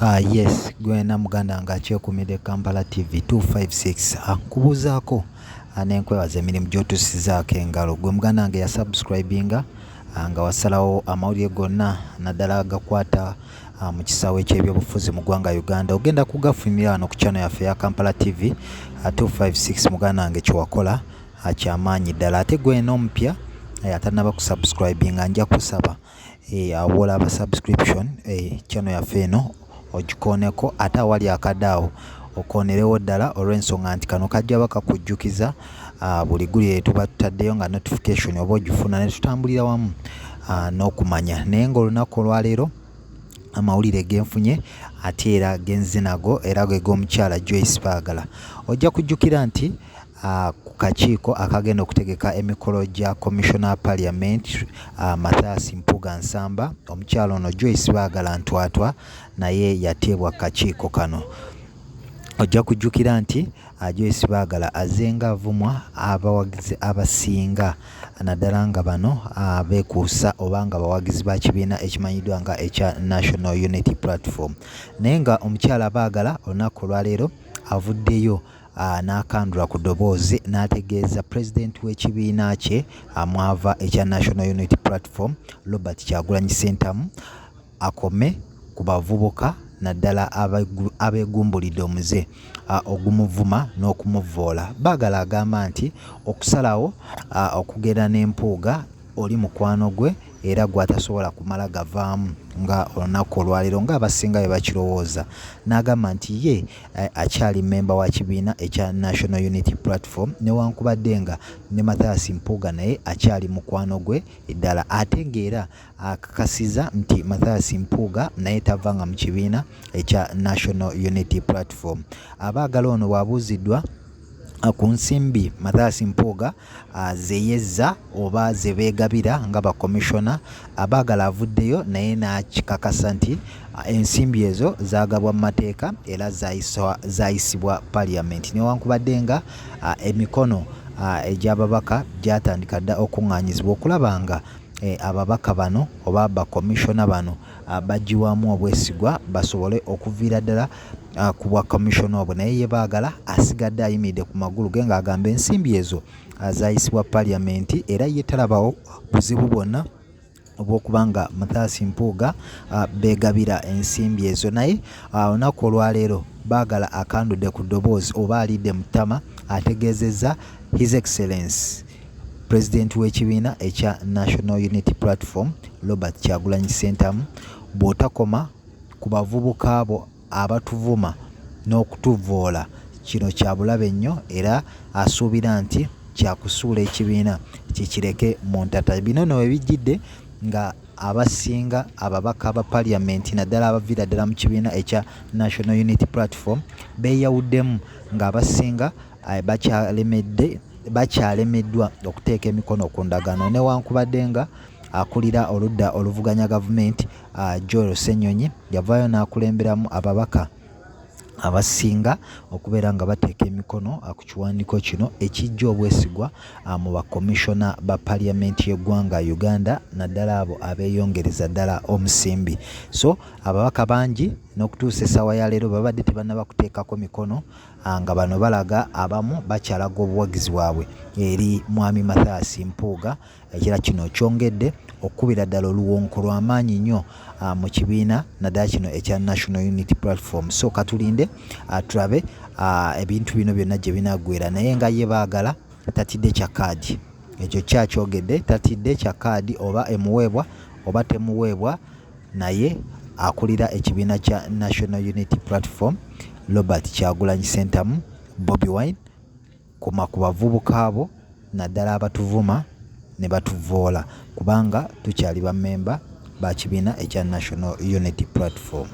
Yes, gwena muganda nga akyekumidde Kampala TV 256, nkubuuzaako nenkwebaza emirimu gy'otusizaako engalo. Gwe muganda wange yasubscribinga nga wasalawo amawulire gonna naddala agakwata mu kisaawe ky'ebyobufuzi mu ggwanga Uganda ogenda kugafunira wano ku channel yaffe eya Kampala TV 256. Muganda wange, kyewakola kyamaanyi ddala. Ate gwena omupya atannaba kusubscribinga, nja kusaba awo olaba subscription, channel yaffe eno ogikooneko, ate awali akadde awo okoonerewo ddala, olw'ensonga nti kano kajja bakakujjukiza buli guli tuba tutaddeyo nga notification oba ogifuna ne tutambulira wamu n'okumanya. Naye ng'olunaku olwaleero amawulire genfunye ate era genze nago era ge g'omukyala Joyce Baagala. Ojja kujjukira nti ku kakiiko akagenda okutegeka emikolo gya Commissioner Parliament Mathias Mpuuga Nsamba, omukyala ono Joyce Baagala Ntwatwa naye yateebwa ku kakiiko kano. Ojja kujjukira nti Joyce Baagala azzenga avumwa abawagizi abasinga, naddala nga bano beekuusa oba nga bawagizi ba kibiina ekimanyiddwa nga ekya National Unity Platform. Naye nga omukyala Baagala olunaku olwaleero avuddeyo n'akandula ku ddoboozi n'ategeeza pulezidenti w'ekibiina kye mwava ekya National Unity Platform, Robert Kyagulanyi Ssentamu, akome ku bavubuka naddala abeegumbulidde omuze ogumuvuma n'okumuvvoola. Baagala agamba nti okusalawo okugenda n'Empuuga oli mukwano gwe era gw'atasobola kumala gavaamu nga olunaku olwaleero ng'abasinga bwe bakirowooza, n'agamba nti ye akyali mmemba wa kibiina ekya National Unity Platform newankubadde nga ne Mathias Mpuuga naye akyali mukwano gwe ddala, ate ng'era akakasiza nti Mathias Mpuuga naye tavanga mu kibiina ekya National Unity Platform. Abaagala ono bw'abuuziddwa ku nsimbi Mathias Mpuuga ze yezza oba ze beegabira nga bakomishona, Abaagala avuddeyo naye n'akikakasa nti ensimbi ezo zaagabwa mu mateeka era zaayisibwa Parliament, newankubadde nga emikono egy'ababaka gyatandika dda okuŋŋaanyizibwa okulaba nga ababaka bano oba bakomishona bano baggibwamu obwesigwa basobole okuviira ddala ku bwa commissioner obwo. Naye ye Baagala asigadde ayimiridde ku magulu ge ng'agamba ensimbi ezo zaayisibwa Parliament era ye talabawo buzibu bwonna obw'okuba nga Mathias Mpuuga beegabira ensimbi ezo. Naye olunaku olwaleero Baagala akandudde ku ddoboozi oba alidde mu ttama, ategeezezza His Excellence Pulezidenti w'ekibiina ekya National Unity Platform, Robert Kyagulanyi Ssentamu, bw'otakoma ku bavubuka bo abatuvuma n'okutuvvoola, kino kya bulabe nnyo era asuubira nti kyakusuula ekibiina kikireke mu ntata. Bino nno we bijjidde nga abasinga ababaka ba Parliament naddala abaviira ddala mu kibiina ekya National Unity Platform beeyawuddemu, ng'abasinga bakyalemedde bakyalemeddwa okuteeka emikono ku ndagaano, newankubadde nga akulira oludda oluvuganya gavumenti Joel Ssenyonyi yavaayo n'akulemberamu ababaka abasinga okubeera nga bateeka emikono ku kiwandiiko kino ekijja obwesigwa mu bakomishona ba Parliament y'eggwanga Uganda, naddala abo abeeyongereza ddala omusimbi. So ababaka bangi n'okutuusa essaawa ya leero babadde tebannaba kuteekako mikono, nga bano balaga abamu bakyalaga obuwagizi bwabwe eri mwami Mathias Mpuuga. Ekira kino kyongedde okukubira ddala oluwonko lw'amaanyi nnyo mu kibiina naddala kino ekya National Unity Platform. So katulinde tulabe ebintu bino byonna gye binaggwera, naye nga ye Baagala tatidde kya kaadi, ekyo kyakyogedde, tatidde kya kaadi oba emuweebwa oba temuweebwa. Naye akulira ekibiina kya National Unity Platform, Robert Kyagulanyi Ssentamu, Bobi Wine, koma ku bavubuka abo naddala abatuvuma ne batuvvoola, kubanga tukyali bammemba ba kibiina ekya National Unity Platform.